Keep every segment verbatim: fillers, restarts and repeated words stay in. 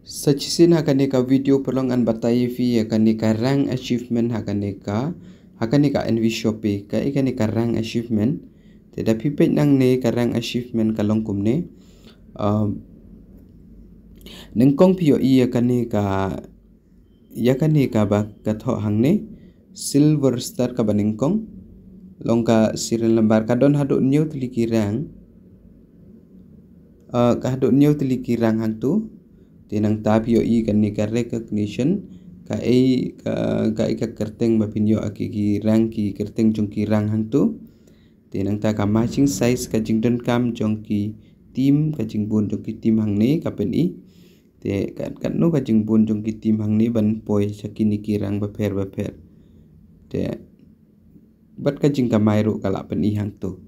Sa shisien ha kane ka video paralok ngan batai ïa phi ïa kane ka rank achievement ha kane ka, ha kane ka NVShopee, kaei kane ka rank achievement. Te da phi peit nangne ka rank achievement ka long kumne. Um, nyngkong phi ïohi ïa kane ka, ïa kane kaba ka thoh hangne silver star kaba nyngkong. Long ka serial number, ka don haduh hynñiew tylli ki rank. Uh, ka haduh hynñiew tylli ki rank hangto. Te nangta phi ïohi kane ka recognition, kaei ka, kaei ka kyrteng ba phin ïoh ha ki, ki rank, ki kyrteng jong ki rank hangto. Te nangta ka matching size, ka jingdonkam jong ki team, ka jingbun jong ki team hangne ka pyni. Te kat, katno ka jingbun jong ki team hangne ban poi sha kine ki rank bapher bapher. Te bad ka jingkamai ruh ka la pyni hangto.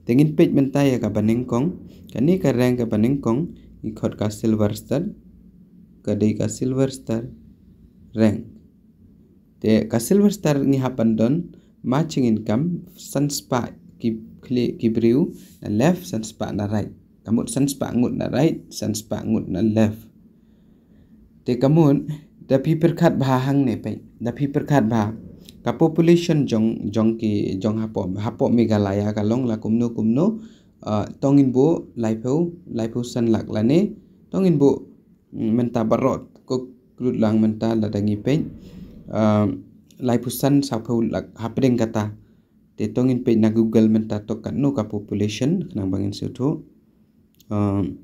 Te ngin peit mynta ïa kaba nyngkong, kane ka rank kaba nyngkong, ngi khot ka silver star, ka dei ka silver star rank. Te ka silver star ngi hap ban don matching income san spah ki khlieh ki briew na left, san spah na right. Ka mut san spah ngut na right, san spah ngut na left. Te ka mut da phi pyrkhat bha hangne peit, da phi pyrkhat bha ka population jong, jong ki, jong hapoh, hapoh Meghalaya ka long la kumno kumno. Uh, to ngin buh laiphew, laiphew san lak lane to ngin buh, mm, mynta baroh ko klut lang mynta lada ngi peit, uh, laiphew san, sawphew lak hapdeng kata. Te to ngin peit na Google mynta to katno ka population khnang ba ngin sngewthuh. Um,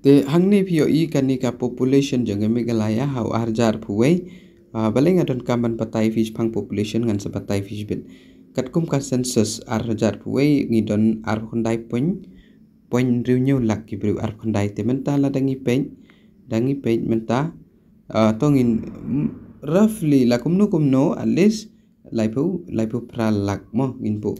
te hangne phi ïohi kane ka population jong ka Meghalaya ha u arhajar arphew wei. Uh, balei nga donkam ban batai phi shaphang population, ngan sa batai phi shibit. Katkum ka census arhajar arphew wei ngi don arphew khyndai point, point hynriew hynñiew lak ki briew, arphew khyndai. Te mynta lada ngi peit, da ngi peit mynta, uh, to ngin, mm, roughly la kumno kumno at least laiphew, laiphew phra lak mo ngin buh.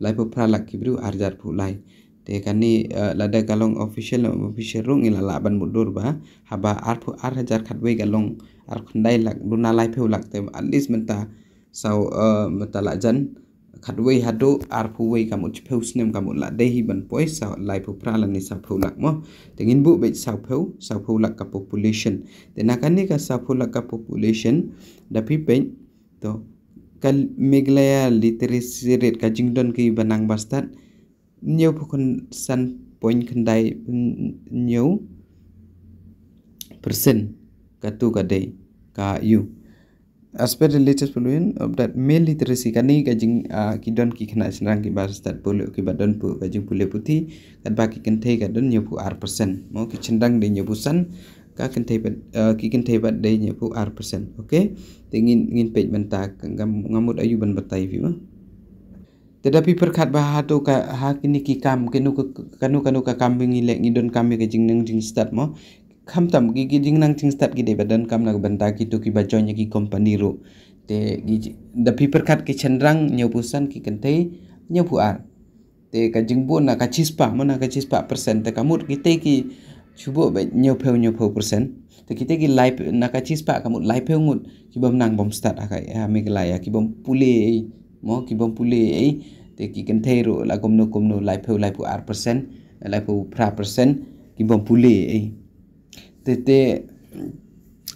Laiphew phra lak ki briew arhajar arphew lai. Te kane, uh, lada ka long official, official ruh ngi la lah ban mutdur ba haba arphew, arhajar khatwei ka long arphew khyndai lak, duna laiphew lak, te at least mynta saw, uh, mynta la jan khatwei haduh arphew wei, ka mut shiphew snem ka mut la dei hi ban poi saw, laiphew phra lane sawphew lak mo. Te ngin buh beit sawphew, sawphew lak ka population. Te na kane ka sawphew lak ka population da phi peit to ka Meghalaya literacy rate, ka jingdon kiba nang bastad, hynñiewphew san point khyndai hynñiew percent. Katu ka dei ka ïu. As per the latest polling of that male literacy, kane ka jing, ah, ki don ki khynnah shynrang kiba stad pule, kiba don pu, ka jingpule puthi, katba ki kynthei ka don hynñiewphew ar percent. Mo, ki shynrang dei hynñiewphew san, ka kynthei pat, ah, ki kynthei pat dei hynñiewphew ar percent. Okay? Te ngin, ngin peit mynta, nga, nga mut aïu ban batai phi mo. Te da phi pyrkhat ba hato ka, ha kine ki kam, kano ka, kano, kano ka kam ba ngi leh, ngi donkam ïa ka jingnang jingstad mo. Khamtam ki, ki jingnang jingstad ki dei ba donkam na ka bynta kito kiba join ïa ki company ruh. Te ki ji-, da phi pyrkhat ki shynrang hynñiewphew san, ki kynthei hynñiewphew ar. Te ka jingbun na ka shispah mo, na ka shispah percent, te ka mut kitei ki shu buh beit hynñiewphew, hynñiewphew percent. Te kitei ki lai, na ka shispah ka mut laiphew ngut ki bym nang bym stad ha ka, ha Meghalaya, ki bym pule ei mo, ki bym pule ei. Te ki kynthei ruh la kumno kumno, laiphew, laiphew ar percent, laiphew phra percent ki bym pule ei. Te, te,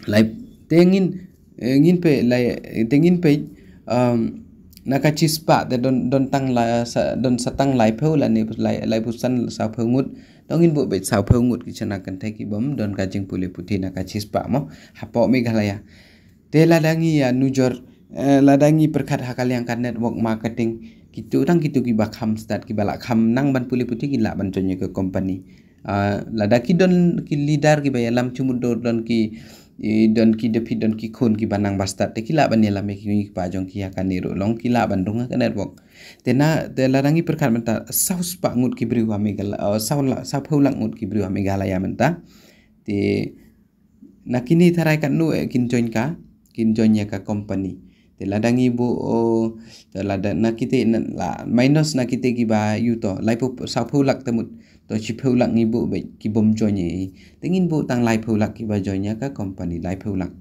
lai, te ngin, eh, ngin peit, lai, te ngin peit, um, na ka shispah te don, don tang la, sa, don sa tang laiphew lane lai, laiphew san, sawphew ngut. To ngin buh beit sawphew ngut ki shynrang kynthei ki bym don ka jingpule puthi na ka shispah mo, hapoh Meghalaya. Te lada ngi ïa nujor, eh, lada ngi pyrkhat ha ka liang ka network marketing, kito tang kito kiba kham stad, kiba la kham nang ban pule puthi, ki lah ban join ïa ka company. Ah, lada ki don ki leader kiba ïalam, shu mutdur don ki, i, don ki, da phi don ki khun kiba nang bastad, te ki lah ban ïalam ïa ki kpa jong ki ha kane ruh long, ki lah ban rung ha ka network. Te na, te lada ngi pyrkhat mynta saw spah ngut ki briew ha Meghalaya, oh, saw la, sawphew lak ngut ki briew ha Meghalaya mynta. Te na kine tharai katno, eh, kin join ka, kin join ïa ka company. Te lada ngi buh, oh, te lada na kite na, la, minus na kite kiba ïu to, laiphew, sawphew lak te mut, to shiphew lak ngi buh beit ki bym join ei. Te ngin buh tang laiphew lak kiba join ïa ka company, laiphew lak.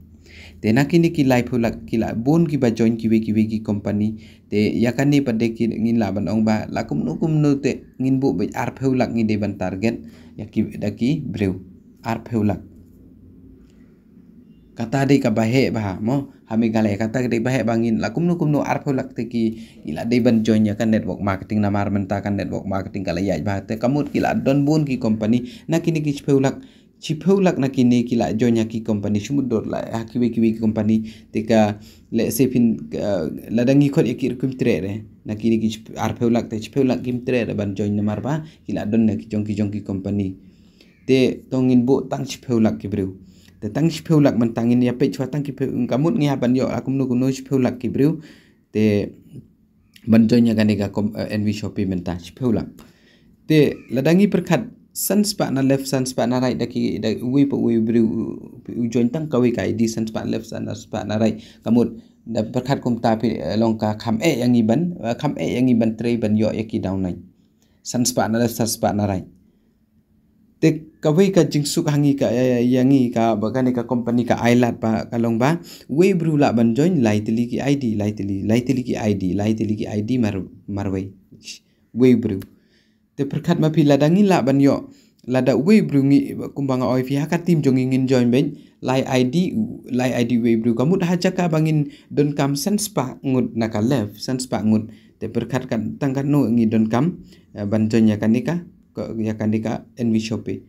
Te na kine ki laiphew lak ki la bun kiba join kiwei kiwei ki company. Te ïa kane pat de ki ngin lah ban ong ba la kumno kumno te ngin buh beit arphew lak ngi dei ban target ïa ki, da ki briew. arphew lak. Kata dei kaba heh bha mo, ha Meghalaya kata dei ba heh bha. Ngin la kumno kumno arphew lak te ki, ki la dei ban join ïa ka network marketing, namar mynta ka network marketing ka la ïaid bha. Te ka mut ki la don bun ki company, na kine ki shiphew lak, shiphew lak na kine ki la join ïa ki company, shu mut dor la ha kiwei kiwei ki company. Te ka, let's say phin, uh, lada ngi khot ïa ki ruh kim treh re, na kine ki ship-, arphew lak te shiphew lak kim treh re ban join, namar ba ki la don na ki jong ki jong ki company. Te to ngin buh tang shiphew lak ki briew. Te tang shiphew lak mynta ngin ïa peit shuwa tang ki phew, ka mut ngi hap ban ïoh la kumno kumno shiphew lak ki briew. Te ban join ïa kane ka kom-, eh, N V Shopee mynta shiphew lak. Te lada ngi pyrkhat san spah na left, san spah na right, da ki, da uwei pa uwei u briew u, u join tang kawei ka I D, san spah left, san spah na right. Ka mut da pyrkhat kumta phi, eh, long ka kham eh ïa ngi ban, eh, kham eh ïa ngi ban trei ban ïoh ïa ki downline. San spah na left, san spah na right. Te kawei ka jingsuk ha ngi ka, eh, ïa ngi ka ba kane ka company ka ai lad ba ka long ba uwei u briew lah ban join lai tylli ki I D, lai tylli, lai tylli ki I D, lai tylli ki I D mar, marwei. Uwei u briew. Te pyrkhat ma phi lada ngi lah ban ïoh, lada uwei u briew ngi, kumba nga ong ïa phi ha ka team jong ngi ngin join beit lai I D, lai I D uwei u briew. Ka mut ha jaka ba ngin donkam san spah ngut na ka left, san spah ngut. Te pyrkhat kan tang katno ngi donkam, eh, ban join ïa kane ka, ka, ïa kane ka N V Shopee.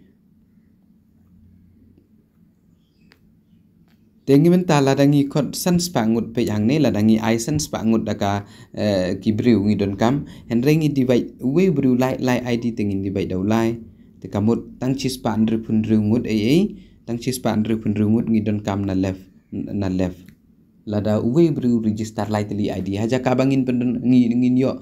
Te ngi mynta lada ngi khot san spah ngut peit hangne, lada ngi ai san spah ngut da ka, eh, ki briew ngi donkam. Hynrei ngi divide uwei u briew lai, lai I D te ngin divide da u lai. Te ka mut tang shi spah hynriewphew hynriew ngut ei ei, tang shi spah hynriewphew hynriew ngut ngi donkam na left, na left. Lada uwei u briew register lai tylli I D, ha jaka ba ngin pyndon, ngi, ngin ïoh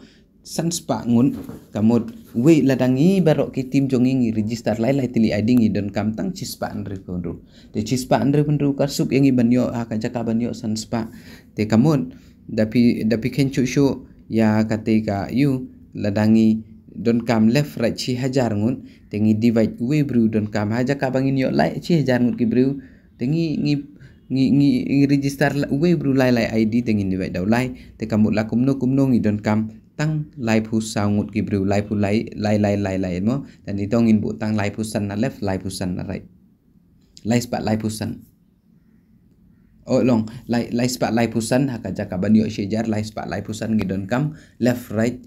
san spah ngut, ka mut uwei lada ngi baroh ki team jong ngi ngi register lai lai tylli I D ngi donkam tang shi spah hynriewphew hynriew. Te shi spah hynriewphew hynriew ka suk ïa ngi ban ïoh, ha ka jaka ban ïoh san spah. Te ka mut da phi, da phi kheiñ shuh shuh ïa kata ka ïu, lada ngi donkam left right shi hajar ngut, te ngi divide uwei u briew donkam, ha jaka ba ngin ïoh lai shi hajar ngut ki briew, te ngi, ngi, ngi, ngi, ngi register la, uwei u briew lai lai I D te ngin divide da u lai. Te ka mut la kumno kumno ngi donkam tang laiphew saw ngut ki briew, laiphew lai, lai, lai, lai, lai mo. Te ngi to ngin buh tang laiphew san na left, laiphew san na right. Lai spah laiphew san. Oh long, lai, lai spah laiphew san, ha ka jaka ban ïoh shi hajar, lai spah laiphew san ngi donkam left right.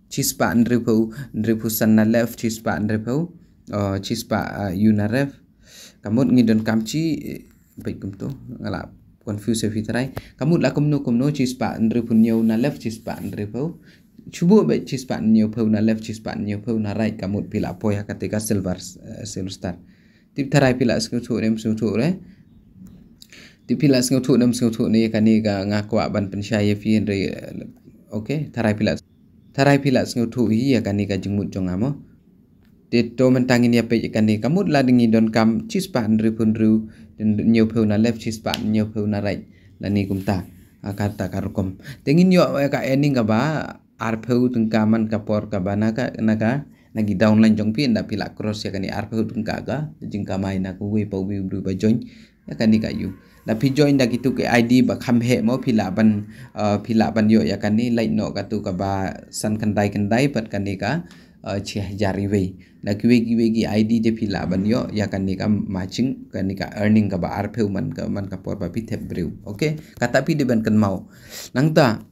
Shi spah hynriewphew, hynriewphew san na left, shi spah hynriewphew, oh, shi spah, ah, ïu na right. Ka mut ngi donkam shi, eh, bad kumto, nga la confuse ïa phi trai. Ka mut la kumno kumno, shi spah hynriewphew hynñiew na left, shi spah hynriewphew. Shu buh bad shi spah hynñiewphew na left, shi spah hynñiewphew na right, ka mut phi la poi ha kata ka silver, eh, silver star. Tip tharai phi la sngewthuh ne ym sngewthuh re. Tip phi la sngewthuh ne ym sngewthuh ne ïa kane ka nga kwah ban pynshai ïa phi hynrei, eh, okay, tharai phi la, tharai phi la sngewthuh hi ïa kane ka jingmut jong nga mo. Te to mynta ngin ïa peit ïa kane, ka mut lada ngi donkam shi spah hynriewphew hynriew, hynñiewphew na left, shi spah hynñiewphew na right. Lane kumta. Ha kata ka rukom. Te ngin ïoh ïa ka earning kaba arphew tyngka man ka por kaba na ka, na ka, na ki downline jong phi, ynda phi la cross ïa kane arphew tyngka ka jingkamai na kawei pa uwei u briew ba join ïa kane ka ïu. Da phi join da kitu ki I D ba kham heh mo, phi lah ban, uh, phi lah ban ïoh ïa kane lait noh katu kaba san khyndai khyndai bad kane ka, uh, shi hajar iwei. Da kiwei kiwei ki I D te phi lah ban ïoh ïa kane ka matching, kane ka earning kaba arphew man ka, man ka por ba phi thep briew. Okay, kata phi dei ban kynmaw. Nangta,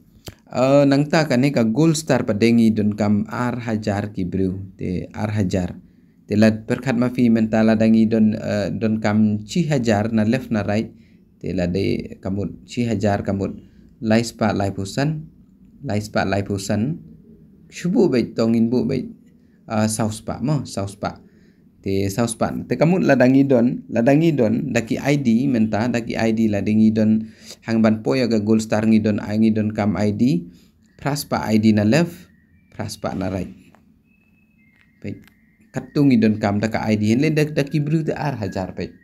eh, nangta kane ka gold star pat de ngi donkam ar hajar ki briew, te ar hajar. Te la pyrkhat ma phi mynta lada ngi don, eh, donkam shi hajar na left na right. Te la dei ka mut shi hajar ka mut lai spah laiphew san, lai spah laiphew san. Shu buh bad to ngin buh bad, eh, saw spah mo, saw spah. Te saw spah. Te ka mut lada ngi don, lada ngi don da ki I D mynta, da ki I D lada ngi don, hang ban poi ïa ka gold star ngi don, ai ngi donkam I D, phra spah I D na left, phra spah na right. Peit. Katto ngi donkam da ka I D, hynrei da, da ki briew te ar hajar peit.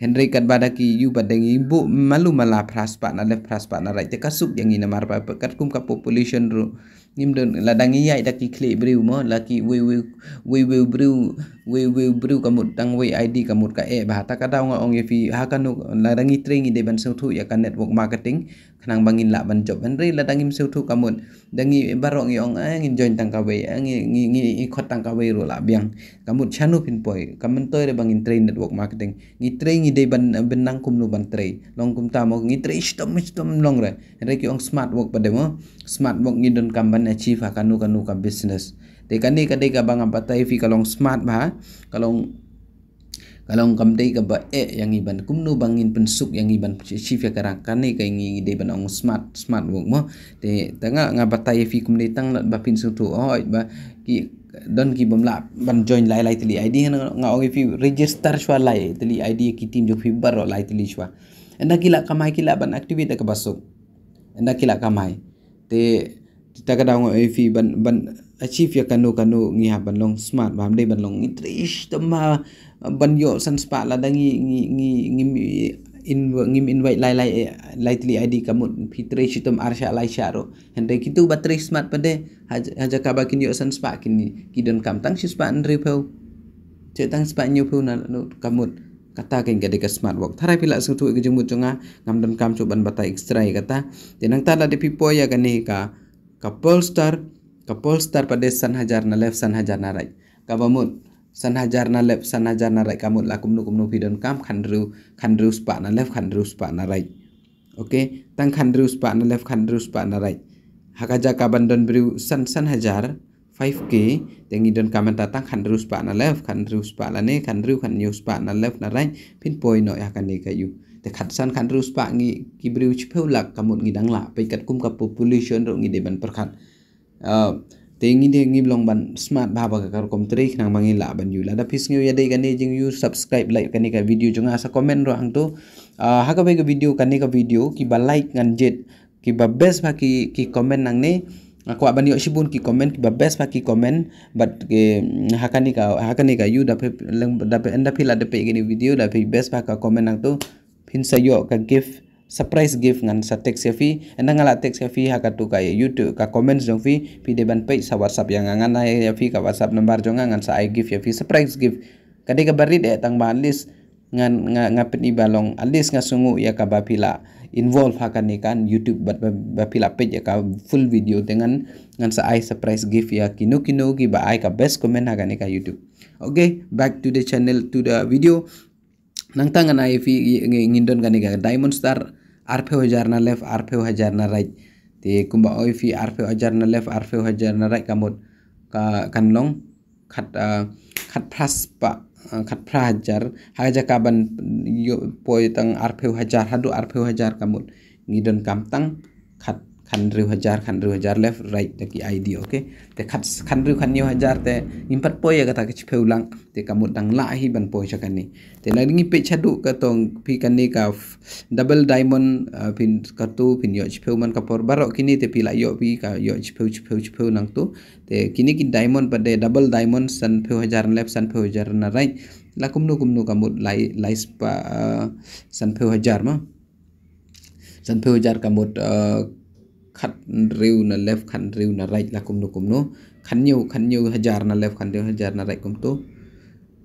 Hynrei katba da ki ïu pat de ngi buh malu mala phra spah na left, phra spah na right. Te ka suk ïa ngi namar ba katkum ka population ruh Ngim don, lada ngi ïaid da ki khlieh briew mo, la ki wei wei, wei wei briew, wei wei briew ka mut tang wei ID ka mut ka eh bha. Ta ka daw nga ong ïa phi ha kano, lada ngi trei ngi dei ban sngewthuh ïa ka network marketing khnang ba ngin lah ban jop. Hynrei lada ngim sngewthuh ka mut da ngi baroh ngi ong, eh, ngin join tang kawei, eh, ngi, ngi, ngi, ngi khot tang kawei ruh lah biang. Ka mut shano phin poi, ka myntoi re ba ngin trei network marketing. Ngi trei ngi dei ban, eh, ban nang kumno ban trei. Long kumta mo, ngi trei shitom shitom long re. Hynrei ki ong smart work pat de mo. Smart work ngi donkam ban achieve ha kano kano ka business. Te kane ka dei kaba nga batai ïa phi ka long smart bha, ka long, ka long kam dei kaba eh ïa ngi ban kumno ba ngin pynsuk ïa ngi ban achieve ïa ka rang. Kane ka ngi dei ban ong smart, smart work mo. Te tang nga, nga batai ïa phi kumne tang ba phin sngewthuh, oh, ba ki don ki bym lah ban join lai lai tylli ID, nga, nga ong ïa phi register shuwa lai tylli ID ki team jong phi baroh lai tylli shuwa. Ynda ki lah kamai ki lah ban activate da kaba suk. Ynda ki lah kamai. Te, te ta ka daw nga ong ïa phi ban, ban achieve ïa kano kano ngi hap ban long smart bha, ym dei ban long ngi trei shitom bha, ban ïoh san spah lada ngi, ngi, ngi, ngi in, ngim invite lai lai, eh, lai tylli ID ka mut phi trei shitom ar shah lai shah ruh. Hynrei kitu ba trei smart pat de ha, ha jaka ba kin ïoh san spah kin, ki donkam tang shi spah hynriewphew. Te tang spah hynñiewphew na, no, ka mut. Kata ka ïa ka dei ka smart work. Tharai phi lah sngewthuh ïa ka jingmut jong nga, ngam donkam shuh ban batai extra ïa kata. Te nangta lada phi poi ïa kane ka, ka Polestar, ka Polestar pat de san hajar na left, san hajar na right. Kaba mut san hajar na left, san hajar na right ka mut la kumno kumno phi donkam, khathynriew, khathynriew spah na left, khathynriew spah na right. Okay, tang khathynriew spah na left, khathynriew spah na right. Ha ka jaka ban don briew san, san hajar, five K, te ngi donkam mynta tang khathynriew spah na left, khathynriew spah lane, khathynriew, khathynñiew spah na left na right, phin poi noh ïa kane ka ïu. Te khatsan khathynriew spah ngi ki briew shiphew lak ka mut ngi dang lah, peit katkum ka population ruh ngi dei ban pyrkhat. Ah, te ngi dei ngi long ban smart bha bha ka rukom trei khnang ba ngi lah ban ïu. Lada phi sngew ïa dei kane jingïu, subscribe, like kane ka video jong nga, sa comment ruh hangto. Ah, ha kawei ka video, kane ka video, kiba like ngan jied, kiba best bha ki, ki comment nangne. Nga kwah ban ïoh shibun ki comment, kiba best bha ki comment, bad ki, ha kane ka, ha kane ka ïu da phi, leng, da phi, ynda phi lah da peit kane video, da phi best bha ka comment nangto, phin sa ïoh ka gift, surprise gift ngan sa text ïa phi, ynda nga lah text ïa phi ha katu ka YouTube, ka comments jong phi, phi dei ban peit sa WhatsApp ïa nga, ngan ai ïa phi ka WhatsApp number jong nga, ngan sa ai gift ïa phi, surprise gift. Ka dei kaba rit eh tang ba at least ngan, nga, nga pyni ba long, at least nga sngew ïa kaba phi lah involve ha kane ka YouTube, bad ba, ba phi lah peit ïa ka full video te ngan, ngan sa ai surprise gift ïa kino kino kiba ai ka best comment ha kane ka YouTube. Okay, back to the channel, to the video. Nangta ngan ai ïa phi ngi, ngin don kane ka Diamond Star, arphew hajar na left, arphew hajar na right. Te kumba ong ïa phi arphew hajar na left, arphew hajar na right ka mut ka, kan long khat, ah, khatphra spah, ah, khatphra hajar, ha jaka ban ïoh poi tang arphew hajar haduh arphew hajar ka mut ngi donkam tang khat, khathynriew hajar, khathynriew hajar left right da ki ID, okay. Te khat, khathynriew khathynñiew hajar te ngim pat poi ïa kata ka shiphew lak, te ka mut dang lah hi ban poi sha kane. Te lada ngi peit shaduh katto phi kane ka f-, Double Diamond, ah, phin katu phin ïoh shiphew man ka por, baroh kine te phi lah ïoh phi ka ïoh shiphew, shiphew, shiphew nangto. Te kine ki Diamond pat de Double Diamond sanphew hajar na left, sanphew hajar na right. La kumno kumno ka mut lai, lai spah, ah, sanphew hajar ma. Sanphew hajar ka mut, ah, khathynriew na left, khathynriew na right, la kumno kumno. Khathynñiew, khathynñiew hajar na left, khathynñiew hajar na right kumto.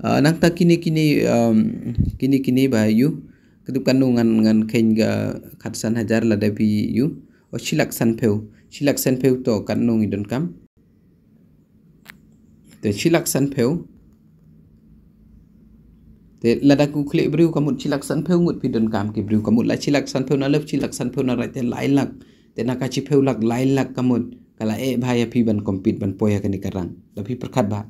Ah, nangta kine kine, um, kine kine ba ïu. Katu katno ngan, ngan kheiñ ka khatsan hajar lada phi ïu. O shi lak sanphew. Shi lak sanphew to katno ngi donkam. Te shi lak sanphew. Te lada ku khlieh briew ka mut shi lak sanphew ngut phi donkam ki briew, ka mut la shi lak sanphew na left, shi lak sanphew na right te lai lak. Te na ka shiphew lak lai lak ka mut ka la eh bha ïa phi ban compete ban poi ha kane ka rang. Da phi pyrkhat bha.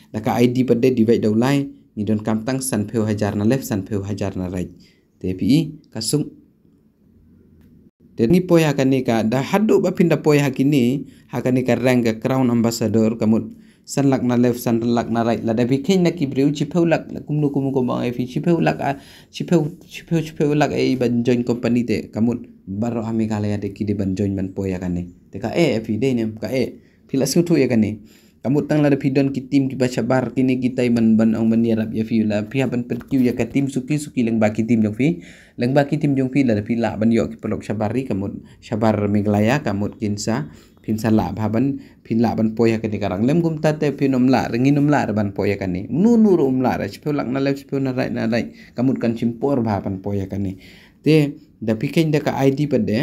Da ka ID pat de divide da u lai, ngi donkam tang sanphew hajar na left, sanphew hajar na right. Te phi i ka suk. Te ngi poi ha kane ka, da haduh ba phin da poi ha kine, ha kane ka rank ka Crown Ambassador ka mut san lak na left, san lak na right. Lada phi kheiñ na ki briew shiphew lak, kumno kumno kumno ba ngai phi shiphew lak, ah, shiphew, shiphew, shiphew lak eh ban join company te ka mut baroh ha Meghalaya de ki dei ban join ban poi ha kane. Te ka eh phi dei ne ka eh. Phi la sngewthuh ïa kane. Ka mut tang lada phi don ki team kiba shabar, kine kitai ban, ban ong ban ïarap ïa phi, la phi hap ban pynkiew ïa ka team suki suki lyngba ki team jong phi. Lyngba ki team jong phi lada phi lah ban ïoh ki paralok shabar ri ka mut shabar Meghalaya ka mut kin sa Phin sa lah bha ban, phin lah ban poi ha kane ka rank. Lym kumta te phin ym lah re, ngin ym lah re ban poi ha kane. Mano mano ruh um lah re, shiphew lak na left, shiphew na right, na right. Ka mut kan shim por bha ban poi ha kane. Te da phi kheiñ da ka I D pat de.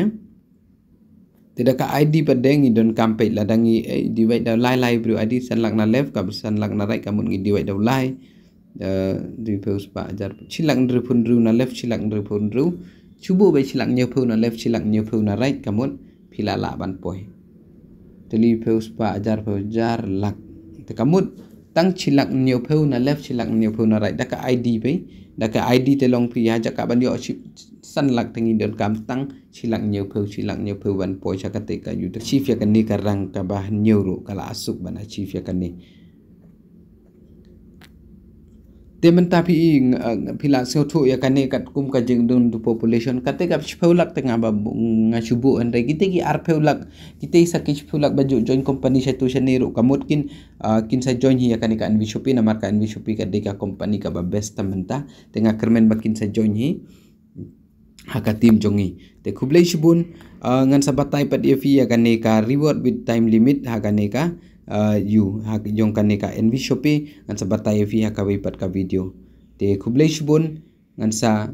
Te da ka I D pat de ngi donkam peit lada ngi, eh, divide da u lai lai briew I D, san lak na left, ka san lak na right, ka mut ngi divide da u lai. Eh, hynriewphew spah hajar, shi lak hynriewphew hynriew na left, shi lak hynriewphew hynriew. Shu buh beit shi lak hynñiewphew na left, shi lak hynñiewphew na right, ka mut phi la lah ban poi. Te hynriewphew spah hajar, phew hajar, lak. Te ka mut tang shi lak hynñiewphew na left, shi lak hynñiewphew na right. Da ka I D phi, da ka I D te long phi ïa jaka ban ïoh shi san lak, te ngi donkam tang shi lak hynñiewphew, shi lak hynñiewphew ban poi sha kata ka U. Te achieve ïa kane ka rank kaba hynñiew ruh ka la suk ban achieve ïa kane. Te mynta phi, eh, phi la sngewthuh ïa kane katkum ka jingdon tu population. Kata ka shiphew lak te nga ba bu-, nga shu buh, hynrei kita ki arphew lak, kita sa ki shiphew lak ba ju join company shatu shane ruh ka mut kin, ah, kin sa join hi ïa kane ka Envy Shopee, namar ka Envy Shopee ka dei ka company kaba best tam mynta. Te nga kyrmen ba kin sa join hi ha ka team jong ngi. Te khublei shibun, ah, ngan sa batai pat ïa phi ïa kane ka reward with time limit ha kane ka, ah, U, ha jong kane ka Envy Shopee, ngan sa batai ïa phi ha kawei pat ka video. Te khublei shibun, ngan sa,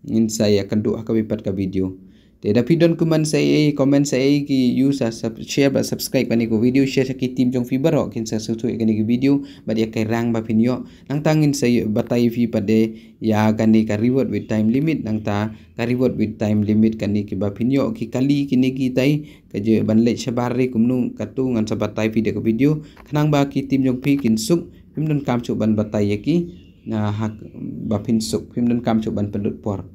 ngan sa ïakynduh ha kawei pat ka video. Te da phi don comment sa ei, comment sa ei ki U, sa sub-, share bad subscribe kane ka video, share sha ki team jong phi baroh kin sa sngewthuh ïa kane ka video bad ïa ka rank ba phin ïoh. Nangta ngin sa batai ïa phi pat de ïa kane ka reward with time limit, nangta ka reward with time limit kane kiba phin ïoh ki kali kine kitai, ka jingban leit shabar re kumno, katu ngan sa batai ïa phi da ka video. Khnang ba ki team jong phi kin suk, phim donkam shuh ban batai ïa ki, na hak ba phin suk, phim donkam shuh ban pynlut por.